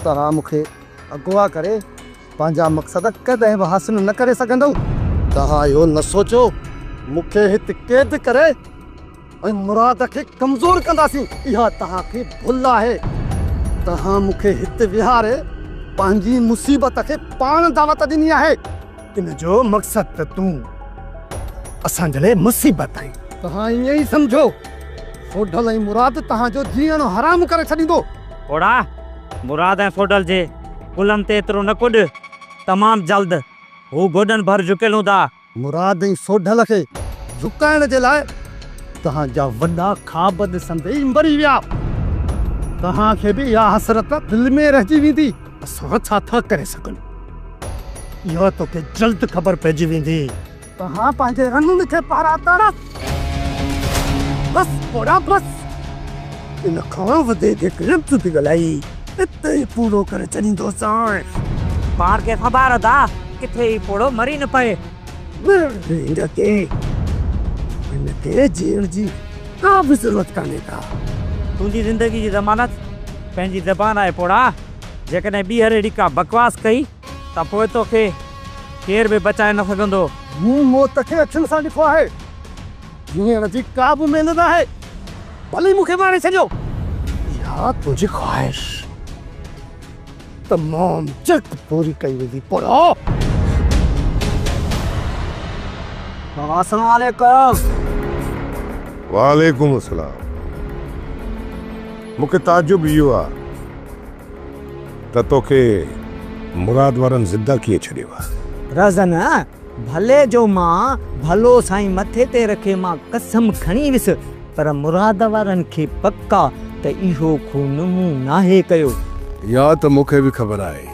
توهان مون کي اغوا ڪري پنهنجا مقصد ڪڏهن به حاصل نه ڪري سگهندؤ. توهان اهو نه سوچيو مون کي هت قيد ڪري ۽ مراد کي ڪمزور ڪنداسين، اها توهان کي ڀل آهي. توهان مون کي هت ويهاري پنهنجي مصيبت کي پاڻ دعوت ڏني آهي. ان جو مقصد ته تون اسان جي لاء مصيبت آهين. توهان ائين ئي سمجهو. سوڍل ۽ مراد توهان جو جيئڻ حرام ڪري ڇڏيندو. پوڙها، مراد ۽ سوڍل جي ڪلهن تي ايترو نه ڪڏ. تمام جلد هو گوڏن ڀر جهڪيل هوندا. مراد ۽ سوڍل کي جهڪائڻ جي لاء توهان جا وڏا خواب ڏسندي ئي مري ويا. توهان کي به اها حسرت دل ۾ رهجي ويندي. اسان ڇا ٿا ڪري سگهون؟ اها توکي جلد خبر پئجي ويندي. توهان پنهنجي رنن کي پاراتا. بس پوڙها بس. ان کان وڌيڪ هڪ لفظ به ڳالهائي اتي ئي پورو ڪري ڇڏيندوسانء. پاڻ کي سنڀار ادا، ڪٿي هي پوڙهو مري نه پئي. مرڻ ڏي هن کي. هن کي جيئڻ جي ڪا به ضرورت ڪانهي ڪا. تنهنجي زندگي جي ضمانت پنهنجي زبان آهي پوڙها. جيڪڏهن ٻيهر اهڙي ڪا بڪواس ڪئي ته پوء توکي ڪير به بچائي نه سگهندو. مون موت کي اکين سان ڏٺو آهي. جيئڻ جي ڪا به اميد ناهي. ڀلي مون کي ماري ڇڏيو. اها تنهنجي خواهش تمام جلد پوري ڪئي ويندي پوڙها. بابا السلام عليڪم. وعليڪم السلام. مون کي تعجب اهو آ ته توکي مراد وارن زنده ڪيئن ڇڏيو آ؟ رهزن، ڀلي جو مان ڀلو سائين مٿي تي رکي مان قسم کڻي ويس پر مراد وارن کي پڪ آ ته اهو خون مون ناهي ڪيو. اها ته مون کي به خبر آهي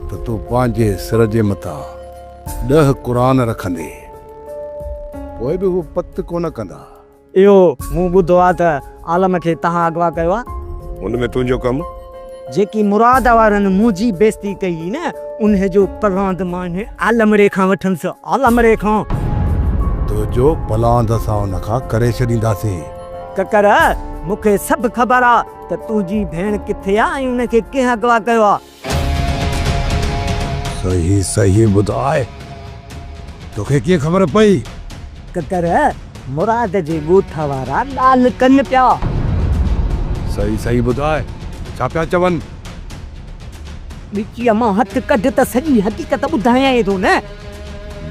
ته تون پنهنجي سر جي مٿان ڏهه قرآن رکندين پوء به هو پت ڪونه ڪندا. اهو مون ٻڌو آ ته عالم کي توهان اغوا ڪيو آ. ان ۾ تنهنجو ڪم؟ جيڪي مراد وارن منهنجي بيعزتي ڪئي هئي نه، انهي جو پلاند مان انهي عالمڙي کان وٺندس، عالمڙي کان. تنهنجو پلاند اسان ان کان ڪري ڇڏينداسين. ڪڪر، مون کي سڀ خبر آ ته تنهنجي ڀيڻ ڪٿي آ ۽ ان کي ڪنهن اغوا ڪيو آ. صحيح صحيح ٻڌاء، توکي ڪيئن خبر پئي؟ ڪڪر، مراد جي ڳوٺ وارا ڳالهه ڪن پيا. صحيح صحيح ٻڌاء، ڇا پيا چون؟ ڳچيء مان هٿ ڪڍ ته سڄي حقيقت ٻڌايانء ٿو نه.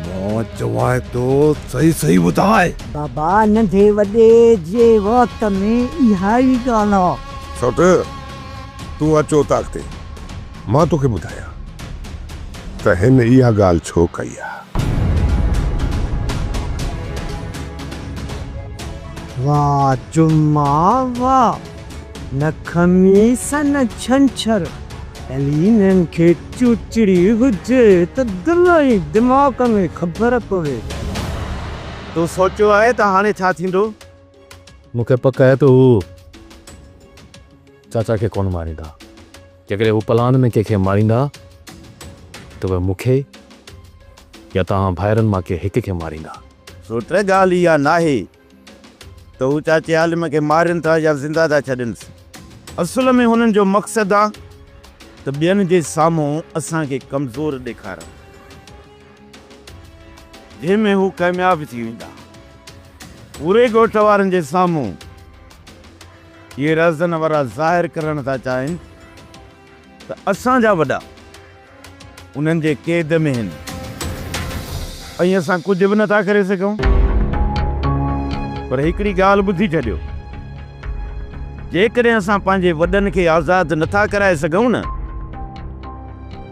مان چوانء ٿو صحيح صحيح ٻڌاء. بابا، ننڍي وڏي جي وات ۾ اها ئي ڳالهه آ. سوٽ، تون اچ اوطاق تي، مان توکي ٻڌايان ته هن اها ڳالهه ڇو ڪئي آ. واھ جمعا واھ، نه خميس نه ڇنڇر، علي انهن کي چوچڙي هجي ته دل ۽ دماغ ۾ خبر پوي. تو سوچيو آهي ته هاڻي ڇا ٿيندو؟ مون کي پڪ آهي ته هو چاچا کي ڪونه ماريندا. جيڪڏهن هو پلاند ۾ ڪنهن کي ماريندا ته اهي مون کي يا توهان ڀائرن مان ڪنهن هڪ کي ماريندا. سوٽ، ڳالهه اها ناهي ته هو چاچي عالم کي مارين ٿا يا زنده ٿا ڇڏينس. اصل ۾ هنن جو مقصد آ ته ٻين جي سامهون اسان کي ڪمزور ڏيکارن. جنهن ۾ هو ڪامياب ٿي ويندا. پوري ڳوٺ وارن جي سامهون اهي رهزن وارا ظاهر ڪرڻ ٿا چاهين ته اسان جا وڏا انهن جي قيد ۾ هن ۽ اسان ڪجهه به نٿا ڪري سگهون. پر هڪڙي ڳالهه ٻڌي ڇڏيو، جيڪڏهن اسان پنهنجي وڏن کي آزاد نٿا ڪرائي سگهون نه،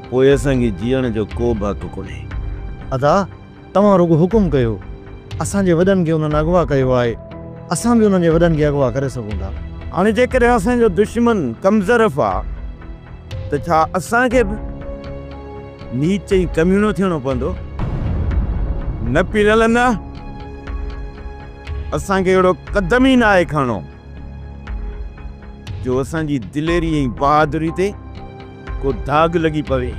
پوء اسان کي جيئڻ جو ڪو به حق ڪونهي. ادا، توهان رڳو حڪم ڪيو. اسان جي وڏن کي انهن اغوا ڪيو آهي. اسان به انهن جي وڏن کي اغوا ڪري سگهون ٿا. هاڻي جيڪڏهن اسان جو دشمن ڪمظرف آ ته ڇا اسان کي به نيچ ۽ ڪميڻو ٿيڻو پوندو؟ نه پيرل نه، اسان کي اهڙو قدم ئي ناهي کڻڻو جو اسان جي دليري ۽ بهادري تي ڪو داغ لڳي پوي.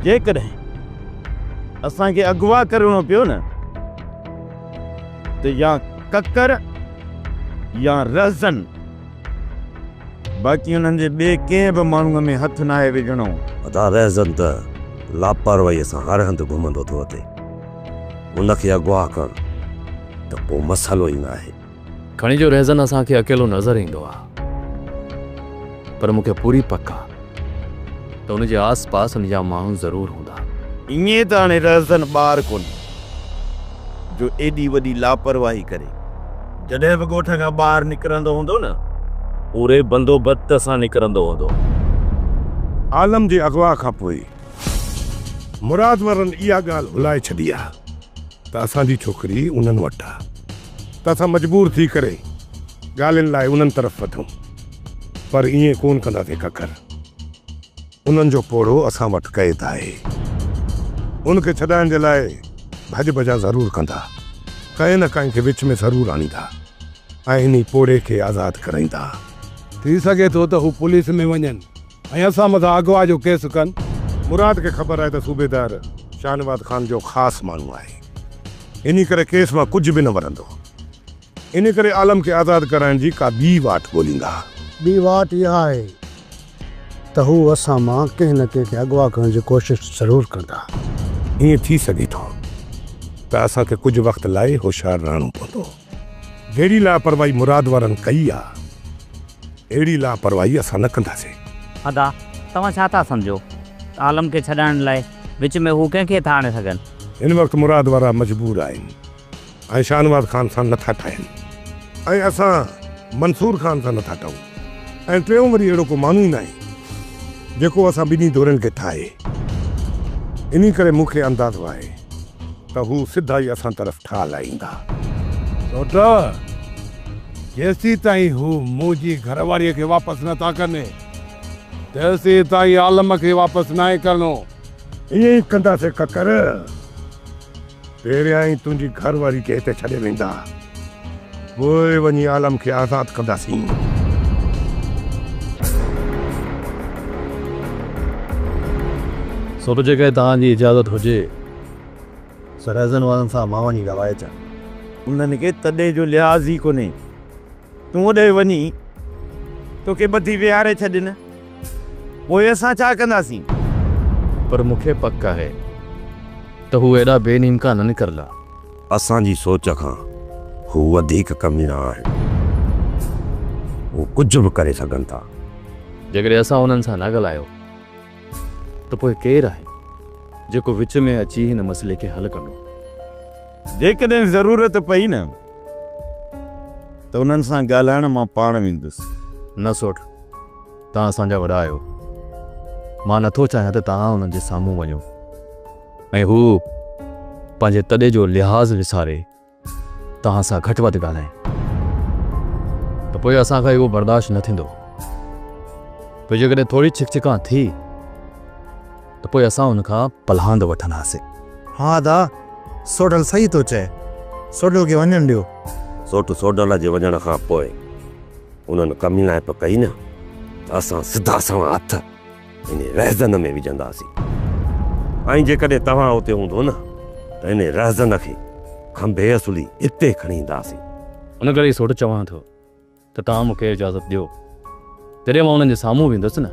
جيڪڏهن اسان کي اغوا ڪرڻو پيو نه ته يا ڪڪر يا رهزن باقي انهن جي ٻئي ڪنهن به ماڻهوء ۾ هٿ ناهي وجهڻو. ادا رهزن ته لاپرواهيء سان هر هنڌ گهمندو ٿو اچي. ان کي اغوا ڪرڻ ته ڪو مسئلو ئي ناهي. کڻي جو رهزن اسان کي اڪيلو نظر ايندو آ، پر مون کي پوري پڪ آ ته ان جي آس پاس ان جا ماڻهو ضرور هوندا. ائين ته هاڻي رهزن ٻار ڪونهي جو ايڏي وڏي لاپرواهي ڪري. جڏهن به ڳوٺ کان ٻاهر نڪرندو هوندو نه، پوري بندوبست سان نڪرندو هوندو. عالم جي اغوا کان پوء مراد وارن اها ڳالهه هلائي ڇڏي آ ته اسان جي ڇوڪري انهن وٽ آ ته اسان مجبور ٿي ڪري ڳالهين لاء انهن طرف وڌون پر ائين ڪونه ڪنداسين ڪڪر. انهن جو پوڙهو اسان وٽ قيد آهي. ان کي ڇڏائڻ جي لاء ڀڄ ڀڄان ضرور ڪندا. ڪنهن نه ڪنهن کي وچ ۾ ضرور آڻيندا ۽ انهي پوڙهي کي آزاد ڪرائيندا. ٿي سگهي ٿو ته هو پوليس ۾ وڃن ۽ اسان مٿان اغوا جو ڪيس ڪن. مراد کي خبر آهي ته صوبيدار شاهنواز خان جو خاص ماڻهو آهي. انهي ڪري ڪيس مان ڪجهه به نه ورندو. ان ڪري عالم کي آزاد ڪرائڻ جي ڪا ٻي واٽ ڳوليندا. ٻي واٽ اها آهي ته هو اسان مان ڪنهن نه ڪنهن کي اغوا ڪرڻ جي ڪوشش ضرور ڪندا. ائين ٿي سگهي ٿو ته اسان کي ڪجهه وقت لاء هوشيار رهڻو پوندو. جهڙي لاپرواهي مراد وارن ڪئي آ، اهڙي لاپرواهي اسان نه ڪنداسين. ادا، توهان ڇا ٿا سمجهو ته عالم کي ڇڏائڻ لاء وچ ۾ هو ڪنهن کي ٿا آڻي سگهن؟ هن وقت مراد وارا مجبور آهن. ۽ شاهنواز خان سان نٿا ٺاهين ۽ اسان منصور خان سان نٿا ٺهون ۽ ٽيون وري اهڙو ڪو ماڻهو ئي ناهي جيڪو اسان ٻنهي ڌرين کي ٺاهي. انهي ڪري مون کي اندازو آهي ته هو سڌا ئي اسان طرف ٺاهه لاء ايندا. سوٽ، جيسيتائين هو منهنجي گهر واريء کي واپس نٿا ڪن، تيسيتائين عالم کي واپس ناهي ڪرڻو. ائين ئي ڪنداسين ڪڪر. پهريائين تنهنجي گهر واري کي هتي ڇڏي ويندا، پوء وڃي عالم کي آزاد ڪنداسين. سوٽ جيڪڏهن توهان جي اجازت هجي ته رهزن وارن سان مان وڃي ڳالهائي اچان. انهن کي تڏي جو لحاظ ئي ڪونهي. تون اوڏي وڃي توکي ٻڌي ويهاري ڇڏين. پوء اسان ڇا ڪنداسين؟ پر مون کي پڪ آهي ته هو ايڏا بي نيمڪا نه نڪرندا. اسان جي سوچ کان هو وڌيڪ ڪميڻا آهن. هو ڪجهه به ڪري سگهن ٿا. جيڪڏهن اسان انهن سان نه ڳالهايو ته پوء ڪير آهي جيڪو وچ ۾ اچي هن مسئلي کي حل ڪندو؟ جيڪڏهن ضرورت پئي نه ته انهن سان ڳالهائڻ مان پاڻ ويندس. نه سوٽ، توهان اسان جا وڏا آهيو. مان نٿو چاهيان ته توهان انهن جي سامهون وڃو ۽ هو پنهنجي تڏي جو لحاظ وساري توهان سان گهٽ وڌ ڳالهائين ته پوء اسان کان اهو برداشت نه ٿيندو. پوء جيڪڏهن ٿوري ڇڪ ڇڪان ٿي ته پوء اسان ان کان پلاند وٺنداسين. ها ادا، سوڍل صحيح ٿو چئي. سوڍل کي وڃڻ ڏيو. سوٽ سوڍل جي وڃڻ کان پوء انهن ڪميڻائپ ڪئي نه ته اسان سڌا سنوان هٿ انهي رهزن ۾ وجهنداسين ۽ جيڪڏهن توهان اتي هوندو نه ته انهي رهزن کي کنڀي اصلي هتي کڻي اينداسين. ان ڪري ئي سوٽ چوان ٿو ته توهان مون کي اجازت ڏيو. جڏهن مان انهن جي سامهون ويندس نه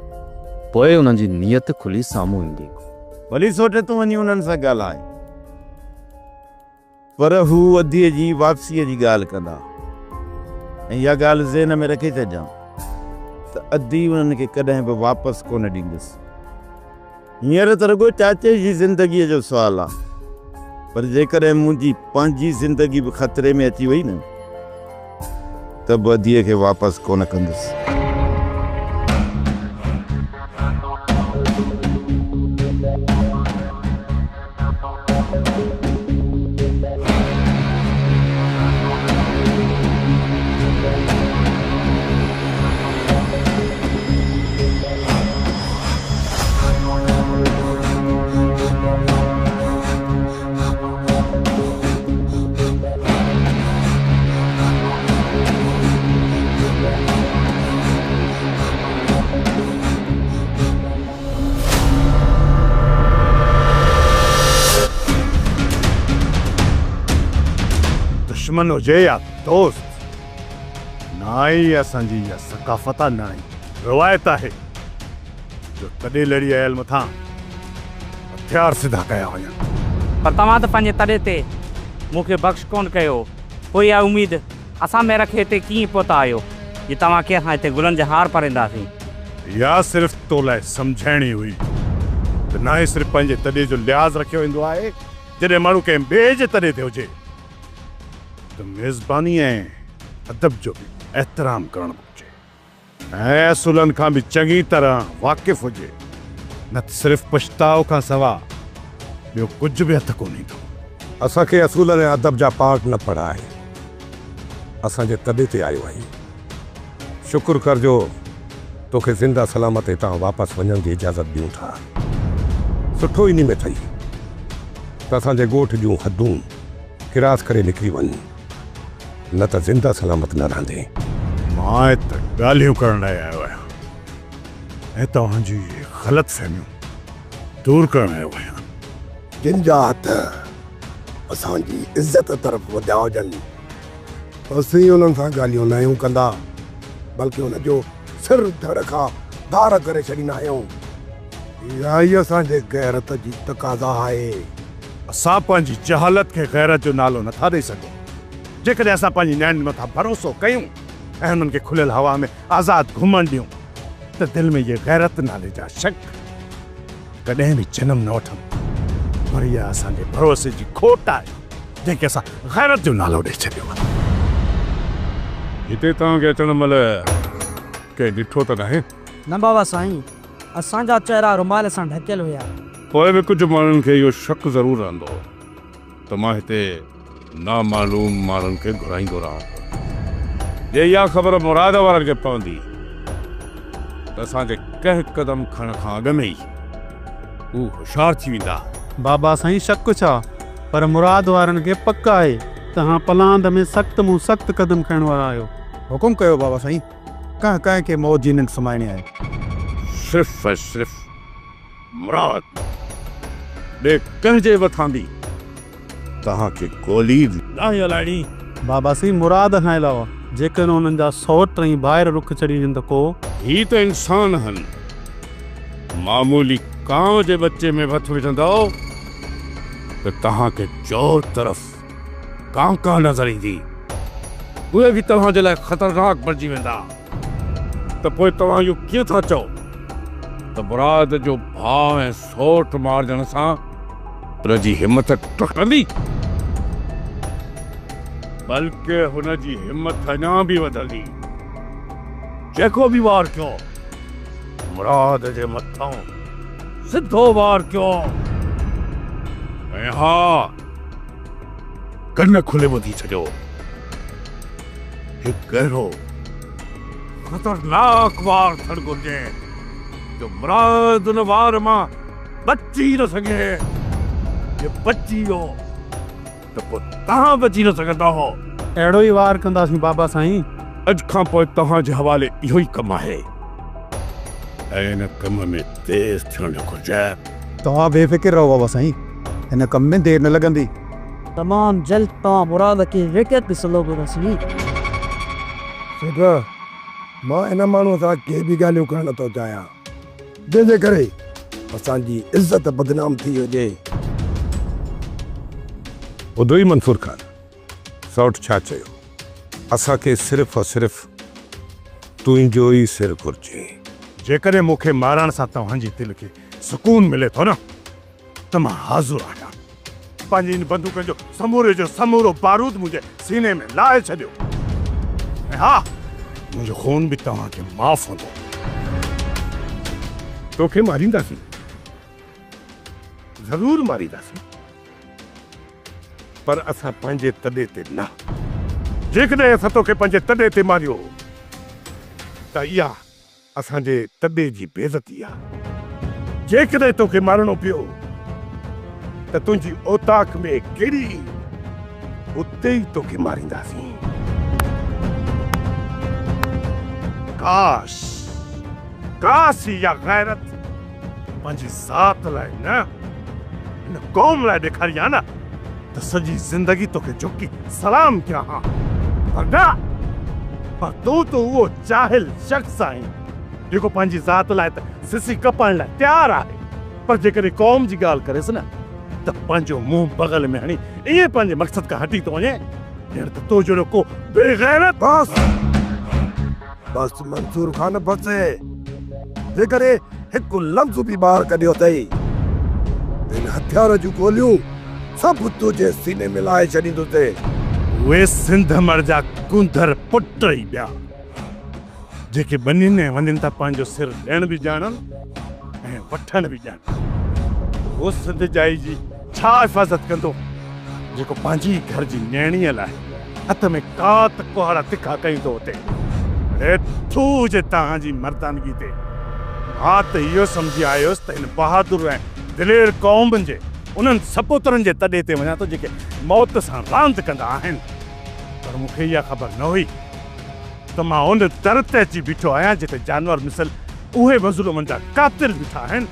پوء انهن جي نيت کلي سامهون ايندي. ڀلي سوٽ تون وڃي انهن سان ڳالهاء. پر هو اديء جي واپسيء جي ڳالهه ڪندا ۽ اها ڳالهه ذهن ۾ رکي ڇڏجان ته ادي انهن کي ڪڏهن به واپس ڪونه ڏيندس. هينئر ته رڳو چاچي جي زندگيء جو سوال آ، پر جيڪڏهن منهنجي پنهنجي زندگي به خطري ۾ اچي وئي نه ته به اديء کي واپس ڪونه ڪندس. دشمن هجي يا دوست، نه ئي اسان جي اها ثقافت آ نه ئي. روايت آهي جو تڏي لڙي آيل مٿان هٿيار سڌا ڪيا وڃن. پر توهان ته پنهنجي تڏي تي مون کي بخش ڪونه ڪيو، پوء اها اميد اسان ۾ رکي هتي ڪيئن پهتا آهيو جي توهان کي اسان هتي گلن جا هار پارينداسين؟ اها صرف تو لاء سمجهائڻي هئي ته ناهي صرف پنهنجي تڏي جو لحاظ رکيو ويندو آهي، جڏهن ماڻهو ڪنهن ٻئي جي تڏي تي هجي ته ميزباني ۽ ادب جو به احترام ڪرڻ گهرجي. ۽ اصولن کان به چڱي طرح واقف هجي، نه ته صرف پڇتاء کان سوا ٻيو ڪجهه به هٿ ڪونه ايندو. اسان کي اصولن ۽ ادب جا پاٺ نه پڙهاء. اسان جي تڏي تي آيو آهين. شڪر ڪر جو توکي زنده سلامت هتان واپس وڃڻ جي اجازت ڏيون ٿا. سٺو انهي ۾ اٿئي ته اسان جي ڳوٺ جون حدون ڪراس ڪري نڪري وڃ. نه ته زنده سلامت نه رهندين. مان هت ڳالهيون ڪرڻ لاء آيو آهيان ۽ توهان جون اهي غلط فهميون دور ڪرڻ آيو آهيان. جن جا هٿ اسان جي عزت طرف وڌيا هجن، اسين انهن سان ڳالهيون ناهيون ڪندا، بلڪه ان جو سر ڌڙ کان ڌار ڪري ڇڏيندا آهيون. اها ئي اسان جي غيرت جي تقاضا آهي. اسان پنهنجي جهالت کي غيرت جو نالو نٿا ڏئي سگهون. جيڪڏهن اسان پنهنجي نياڻين مٿان ڀروسو ڪيون ۽ انهن کي کليل هوا ۾ آزاد گهمڻ ڏيون ته دل ۾ اهي غيرت نالي جا شڪ ڪڏهن به جنم نه وٺندا. پر اها اسان جي ڀروسي جي کوٽ آهي جنهن کي اسان غيرت جو نالو ڏئي ڇڏيو آهي. هتي توهان کي اچڻ مهل ڪنهن ڏٺو ته ناهي؟ نه بابا سائين، اسان جا چهرا رومال سان ڍڪيل هيا. پوء به ڪجهه ماڻهن کي اهو شڪ ضرور رهندو ته مان هتي نامعلوم ماڻهن کي گهرائيندو رهان ٿو. جي اها خبر مراد وارن کي پوندي ته اسان جي ڪنهن قدم کڻڻ کان اڳ ۾ ئي هو هوشيار ٿي ويندا. بابا سائين شڪ ڇا، پر مراد وارن کي پڪ آهي ته هان پلاند ۾ سخت مون سخت قدم کڻڻ وارا آهيو. حڪم ڪيو بابا سائين، ڪنهن ڪنهن کي موت جي ننڊ سمائڻي آهي. صرف ۽ صرف مراد ٻئي ڪنهن جي مٿان به توهان کي گولي ناهي هلائڻي. بابا سائين مراد کان علاوه جيڪڏهن انهن جا سئوٽ ۽ ڀائر رک چڙهي وڃن ته ڪو. هي ته انسان هن. معمولي ڪانء جي ٻچي ۾ به هٿ وجهندؤ ته توهان کي چور طرف ڪانء ڪانء نظر ايندي. اهي به توهان جي لاء خطرناڪ بڻجي ويندا. ته پوء توهان اهو ڪيئن ٿا چئو ته مراد جو ڀاء ۽ سئوٽ مارجڻ سان هن جي همت ٽٽندي؟ بلڪه هن جي همت اڃا به وڌندي. جيڪو به وار ڪيو، مراد جي مٿان سڌو وار ڪيو ۽ ها ڪن کولي ٻڌي ڇڏيو. هڪ اهڙو خطرناڪ وار ٿيڻ گهرجي جو مراد ان وار مان بچي نه سگهي. جي بچي ويو ته پوء توهان بچي نه سگهندؤ. اهڙو ئي وار ڪنداسين بابا سائين. اڄ کان پوء توهان جي حوالي اهو ئي ڪم آهي ۽ ان ڪم ۾ تيز ٿيڻ گهرجي. توهان بي فڪر رهو بابا سائين، هن ڪم ۾ دير نه لڳندي. تمام جلد توهان مراد کي هڪ هڪ سلو ڪنداسين. سيٺ، مان ان ماڻهوء سان ڪي به ڳالهيون ڪرڻ نٿو چاهيان، جنهن جي ڪري اسان جي عزت بدنام ٿي هجي. ٻڌوئي منصور خان، سئوٽ ڇا چيو؟ اسان کي صرف ۽ صرف تنهنجو ئي سر گهرجي. جيڪڏهن مون کي مارڻ سان توهان جي دل کي سڪون ملي ٿو نه ته مان حاضر آهيان. پنهنجي ان بندوقن جو سموري جو سمورو بارود منهنجي سيني ۾ لاهي ڇڏيو ۽ ها منهنجو خون به توهان کي معاف هوندو. توکي مارينداسين، ضرور مارينداسين، پر اسان پنهنجي تڏي تي نه. جيڪڏهن اسان توکي پنهنجي تڏي تي ماريو ته اها اسان جي تڏي جي بيعزتي آ. جيڪڏهن توکي مارڻو پيو ته تنهنجي اوطاق ۾ ڪري اتي ئي توکي مارينداسين. ڪاش! ڪاش اها غيرت پنهنجي ذات لاء نه هن قوم لاء ڏيکاري ها نه ته سڄي زندگي توکي جهڪي سلام ڪيان ها. پر نه! پر تون ته اهو جاهل شخص آهين. जेको पंहिंजी ज़ात लाइ त सिसी कपाइण लाइ तयारु आहे, पर जेकॾहिं क़ौम जी ॻाल्हि करेसि न त पंहिंजो मुंहुं बगल में हणी ईअं पंहिंजे मक़सद खां हटी थो वञे ॼण त तो जहिड़ो को बेग़ैरत। बस बस मंसूर खान बस, जेकॾहिं हिकु लफ़्ज़ बि ॿाहिरि कढियो अथई इन हथियार जूं गोलियूं सभु तुंहिंजे सीने में लाए छॾींदुसि। उहे सिंध मर जा कुंधर पुट ई ॿिया जेके ॿनियुनि ऐं वञनि था पंहिंजो सिर ॾियणु बि ॼाणनि ऐं वठणु बि ॼाणनि। उहो सिंध जाई जी छा हिफाज़त कंदो जेको पंहिंजी घर जी नियाणीअ लाइ हथ में कात कुहाड़ा तिखा कयूं हुते। अरे थू हुजे तव्हांजी मर्दानगी ते। मां त इहो सम्झी आयुसि त हिन बहादुर ऐं दिलेर क़ौम जे उन्हनि सपुतरनि जे तॾे ते वञा थो जेके मौत सां रांदि कंदा आहिनि, पर मूंखे इहा ख़बर न हुई त मां उन दर ते अची बीठो आहियां जिते जानवर मिसल उहे मज़लूमनि जा क़ातिल बीठा आहिनि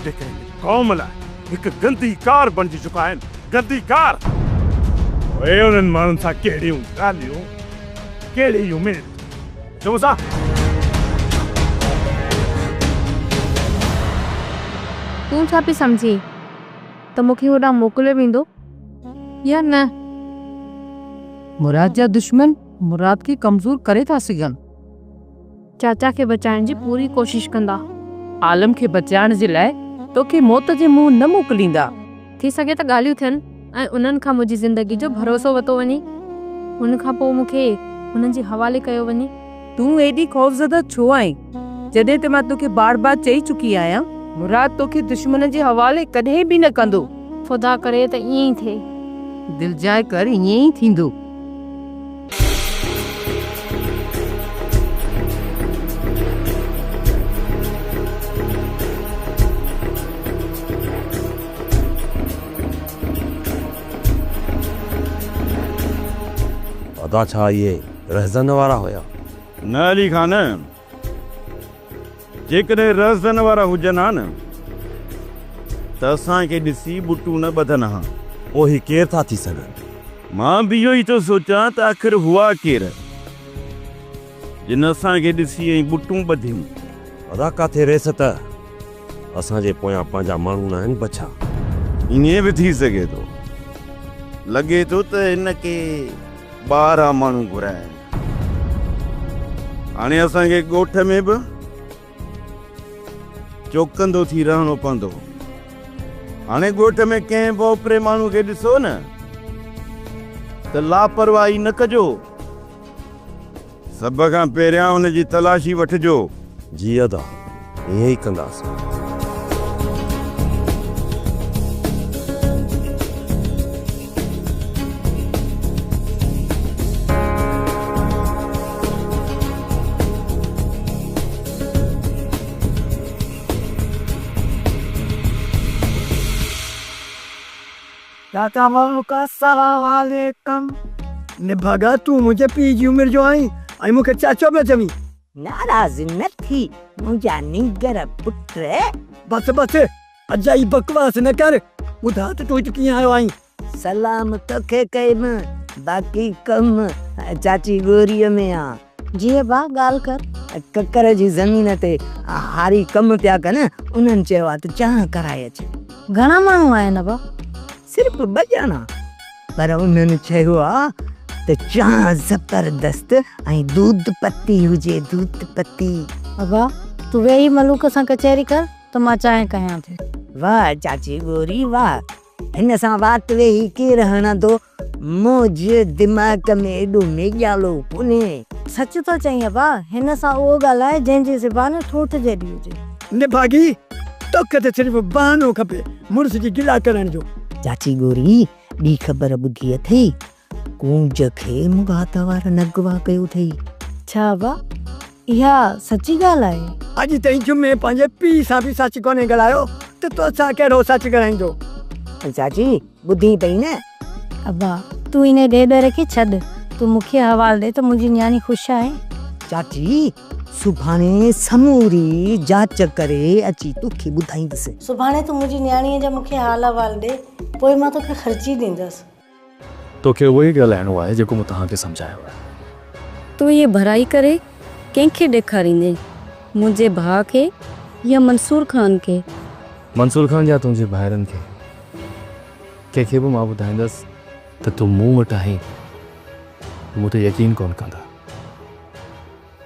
जेके हिन क़ौम लाइ हिकु गंदी कार बणिजी चुका आहिनि, गंदी कार। पोइ उन्हनि माण्हुनि सां कहिड़ियूं ॻाल्हियूं, कहिड़ी उमेद। चओ सां तूं छा पई सम्झी त मूंखे होॾां मोकिलियो वेंदो या न? मुराद जा दुश्मन मुराद खे कमज़ोर करे था सघनि। चाचा खे बचाइण जी पूरी कोशिश कंदा। आलम खे बचाइण जे लाइ तोखे मौत जे मुंहुं न मोकिलींदा। थी सघे त ॻाल्हियूं थियनि ऐं उन्हनि खां मुंहिंजी ज़िंदगी जो भरोसो वरितो वञे, उन खां पोइ मूंखे हुननि जे हवाले कयो वञे। तूं एॾी ख़ौफ़ज़दा छो आहीं? जॾहिं त मां तोखे बार बार चई चुकी आहियां मुराद तोखे दुश्मन जे हवाले कॾहिं बि न कंदो। ख़ुदा करे त ईअं ई थिए। दिलजाए कर, ईअं ई थींदो। अदा छा इहे रहज़न वारा हुया? न अली खान, जेकॾहिं रहज़न वारा हुजनि हा न त असांखे ॾिसी ॿुटू न ॿधनि हा। पोइ केरु था थी सघनि? मां बि इहो ई थो सोचां त आख़िर हुआ केरु जिन असांखे ॾिसी ऐं ॿुटूं ॿधियूं। अदा काथे रेस त असांजे पोयां पंहिंजा माण्हू न आहिनि बछा। ईअं बि थी सघे थो। लॻे थो त हिनखे ॿाहिरां माण्हू घुराइनि। हाणे असांखे ॻोठ में बि चौकंदो थी रहणो पवंदो। हाणे ॻोठ में कंहिं बि ओपरे माण्हू खे ॾिसो न त लापरवाही न कजो, सभ खां पहिरियां हुनजी तलाशी वठिजो। जी अदा, ईअं ई कंदासीं। चाचा मलूक अस्सलाम वालेकुम। निभागा तूं मुंहिंजे पीउ जी उमिरि जो आहीं ऐं मूंखे चाचो पियो चवीं। नाराज़ न थी मुंहिंजा नींगर पुट। बस बस, अजाई बकवास न कर। ॿुधा त तूं हिते कीअं आयो आहीं? सलाम तोखे कयमि, बाक़ी कमु चाची गोरीअ में आहे। जी अबा, ॻाल्हि कर। ककर जी ज़मीन ते हारी कमु पिया कनि, उन्हनि चयो आहे त चांहि कराए अच। घणा माण्हू आहिनि अबा? सिर्फ़ ॿ ॼणा, पर उन्हनि चयो आहे त चांहि ज़बरदस्त ऐं दूध पत्ती हुजे, दूध पत्ती। अबा, तूं वेही मलूक सां कचहरी कर त मां चांहि कयां थी। वाह चाची गोरी वाह, हिन सां वात वेही केरु हणंदो? मुंहिंजे दिमाग़ में एॾो मेॼालो कोन्हे। सच थो चईं अबा, हिन सां उहो ॻाल्हाए जंहिंजी ज़बान ठूठ जेॾी हुजे। निभागी, तोखे त सिर्फ़ बहानो खपे मुड़ुस जी गिला करण जो। चाची गोरी, ॿी ख़बर ॿुधी अथई? कूंज खे मुराद वारनि अगवा कयो अथई। छा अबा, इहा सची ॻाल्हि आहे? अॼु ताईं जुमे पंहिंजे पीउ सां बि सच कोन्हे ॻाल्हायो त तोसां कहिड़ो सच ॻाल्हाईंदो? चाची ॿुधी पई न? अबा, तूं इन ॾेॾर खे छॾ, तूं मूंखे हवाल ॾे त मुंहिंजी नियाणी ख़ुशि आहे। चाची, सुभाणे समूरी जांच करे अची तोखे ॿुधाईंदुसि। सुभाणे तूं मुंहिंजी नियाणीअ जा मूंखे हाल अहिवाल ॾे, पोइ मां तोखे ख़र्ची ॾींदुसि। तोखे उहो ई ॻाल्हाइणो आहे जेको मूं तव्हांखे सम्झायो आहे। तूं इहे भराई करे कंहिंखे ॾेखारींदे? मुंहिंजे भाउ खे या मंसूर खान खे? मंसूर खान या तुंहिंजे भाइरनि खे, कंहिंखे बि मां ॿुधाईंदसि त तूं मूं वटि आहीं, मूं ते यकीन कोन कंदा।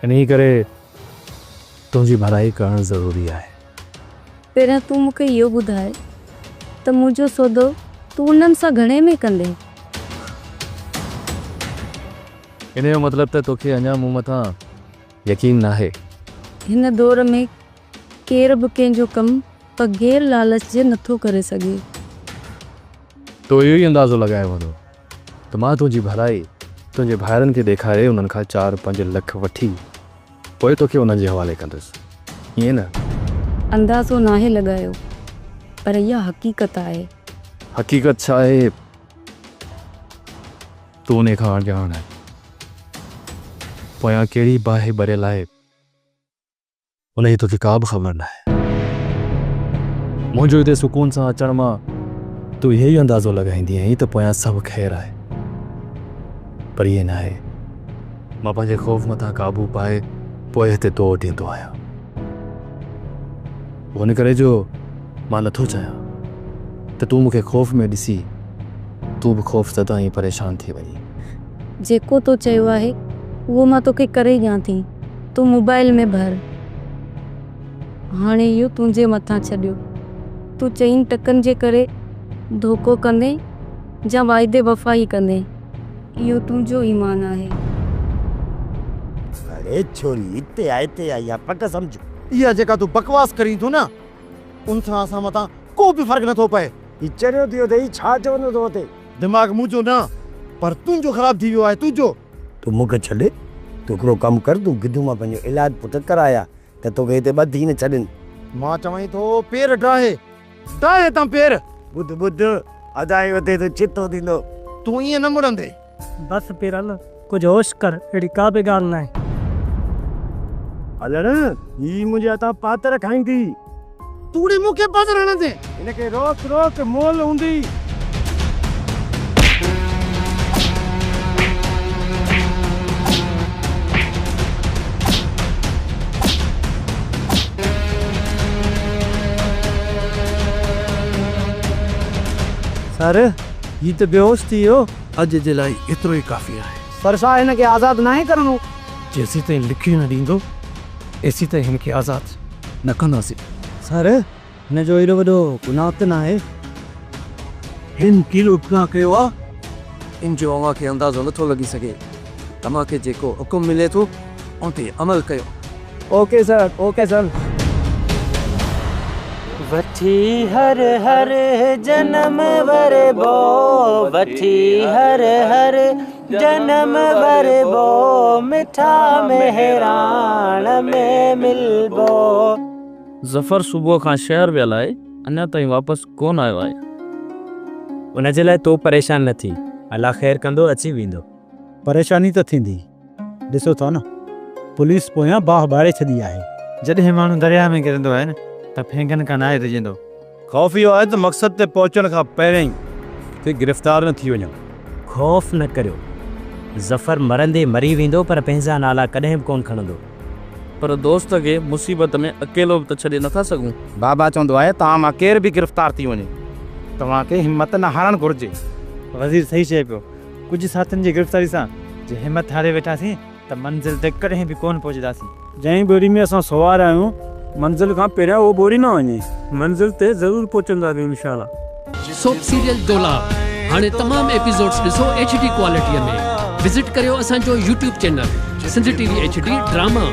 इन करे तुंहिंजी भलाई करणु ज़रूरी आहे। पहिरियां तूं मूंखे इहो ॿुधाए त मुंहिंजो सौदो तूं उन्हनि सां घणे में कंदे? इन जो मतिलबु त तोखे अञा मूं मथां यकीन न आहे। हिन दौर में केरु बि कंहिंजो कमु बग़ैर लालच जे नथो करे सघे। तो इहो ई अंदाज़ो लॻाए वञो त मां तुंहिंजी भलाई तुंहिंजे भाइरनि खे ॾेखारे उन्हनि खां 4-5 लख वठी पोइ तोखे उन्हनि जे हवाले कंदुसि, ईअं न? अंदाज़ो नाहे लॻायो, पर इहा हक़ीक़त आहे। हक़ीक़त छा आहे तूं उन खां अणॼाण आहे। पोयां कहिड़ी बाहि ॿरियल आहे उनजी तोखे का बि ख़बर न आहे। मुंहिंजो हिते सुकून सां अचण मां तूं इहो ई अंदाज़ो लॻाईंदी आहीं त पोयां सभु ख़ैर आहे, पर ईअं न आहे। मां पंहिंजे ख़ौफ़ मथां क़ाबू पाए पोइ हिते तो वटि ईंदो आहियां। उन करे जो मां नथो चाहियां त तूं मूंखे ख़ौफ़ में ॾिसी तूं बि ख़ौफ़ ज़दा ऐं परेशान थी वञी। जेको तो चयो आहे उहो मां तोखे करे ॾियां थी, तूं मोबाइल में भर। हाणे इहो तुंहिंजे मथां छॾियो, तूं 4 टकनि जे करे धोखो कंदे या वाइदे वफ़ाई कंदे, इहो तुंहिंजो ईमान आहे। अरे छोरी हिते आहे, हिते आई आहे, पक सम्झ। इहा जेका तूं बकवास करीं थो न, उन सां असां मथां को बि फ़र्क़ु नथो पए। ही चरियो थी वियो अथई, छा चवंदो थो वते? दिमाग़ मुंहिंजो न पर तुंहिंजो ख़राबु थी वियो आहे, तुंहिंजो। तूं मूंखे छॾ, तूं हिकिड़ो कमु कर, तूं गिधू मां पंहिंजो इलाज पुट कराया त तोखे हिते ॿधी न छॾनि। मां चवां थो पेर डाहे डाहे तां पेर। ॿुध ॿुध, अदाई वधे त चितो थींदो। तूं ईअं न मुड़ंदे। बसि पिरल, कुझु होश कर, अहिड़ी का बि ॻाल्हि न आहे। हलण, ही मुंहिंजे हथां पातर खाईंदी। तूं मूंखे पातर हणंदे? हिनखे रोक रोक मोल हूंदी। सर, ही त बेहोश थी वियो। अॼु जे लाइ एतिरो ई काफ़ी आहे। पर छा हिनखे आज़ाद नाहे करिणो? जेसीं ताईं लिखी न ॾींदो एसीं ताईं हिनखे आज़ाद न कंदासीं। सर, हिन जो एॾो वॾो गुनाह त नाहे। हिन कहिड़ो गुनाह कयो आहे इन जो अव्हांखे अंदाज़ो नथो लॻी सघे। तव्हांखे जेको हुकुम मिले थो उन ते अमल कयो। Okay sir, okay sir. वठी हर हर जनम वरबो, वठी हर हर जनम वरबो, मिठा मेहरान में मिलबो। ज़फ़र सुबुह खां शहर वियल आहे, अञा ताईं वापसि कोन आयो आहे। उन जे लाइ तूं परेशान न थी, अलाह ख़ैर कंदो अची वेंदो। परेशानी त थींदी, ॾिसो था न पुलिस पोयां बाहि ॿारे छॾी आहे। जॾहिं माण्हू दरिया में किरंदो आहे न त फेंकनि खां नाहे डिॼंदो। ख़ौफ़ इहो आहे त मक़सद ते पहुचण खां पहिरियां ई किथे गिरफ़्तार न थी वञूं। ख़ौफ़ न करियो, ज़फ़र मरंदे मरी वेंदो पर पंहिंजा नाला कॾहिं बि कोन खणंदो। पर दोस्त खे मुसीबत में अकेलो बि त छॾे नथा सघूं। बाबा चवंदो आहे तव्हां मां केरु बि गिरफ़्तार थी वञे, तव्हांखे हिमत न हारणु घुरिजे। वज़ीर सही चए पियो, कुझु साथियुनि जी गिरफ़्तारी सां जे हिमत हारे वेठासीं त मंज़िल ते कॾहिं बि कोन पहुचंदासीं। जंहिं ॿोरी में असां सवार आहियूं मंज़िल खां पहिरियां उहो ॿोरी न वञे, मंज़िल ते ज़रूरु पहुचंदासीं इंशाअल्लाह। सोप सीरियल दोलाब हाणे तमाम एपिसोड्स ॾिसो HD क्वालिटीअ में। विज़िट करियो असांजो YouTube channel Sindh TV HD drama.